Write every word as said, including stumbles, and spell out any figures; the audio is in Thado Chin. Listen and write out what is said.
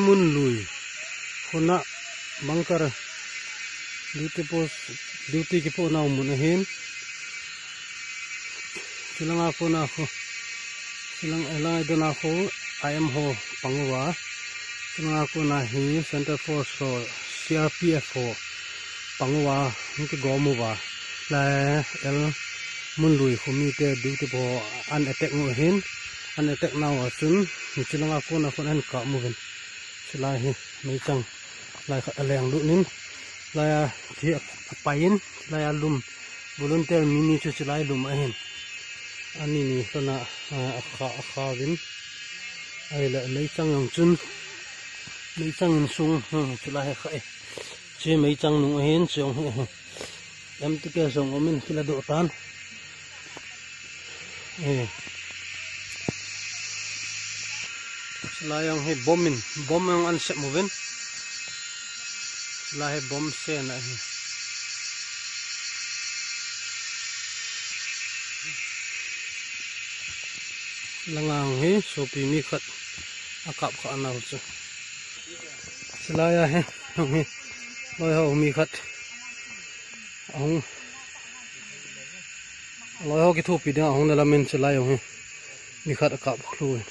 Munlui khuna bunker, duty post, duty kipoh nau mun ahin. Chulanga kona khu, chulang, eh, langa dona khu I M ho pang uva. Chulanga kona hi Centre Force ho, C R P F ho pang uva, hung kigom uva. Lai el Munlui khu mite duty post an attack u ahin, an attack nau a chun, chulanga kona khun an kap uvin. Chulai hi meichang lai khat aleng lut in, laia thi apai in, laia lum, volunteer mi ni chu chulai lum ahin. Ani ni kona, ah, akha, akha uvin. Ahile meichang jong chun, meichang in sung, hmm, chulai hi kha e. Chu meichang nung ahin, chu jong hi ahin. Em tu ke song omin kila do tan. Eh. Chulai jong hi bomb in, bomb jong an sem uvin. Chulai hi bomb sen ahi. Langa jong hi sopi mi khat akap kha nau chu. Chulai a hi, jong hi, loi ho mi khat ahung, loi ho kithopi ding ahung na lamin chulai jong hi mi khat akap lhu in.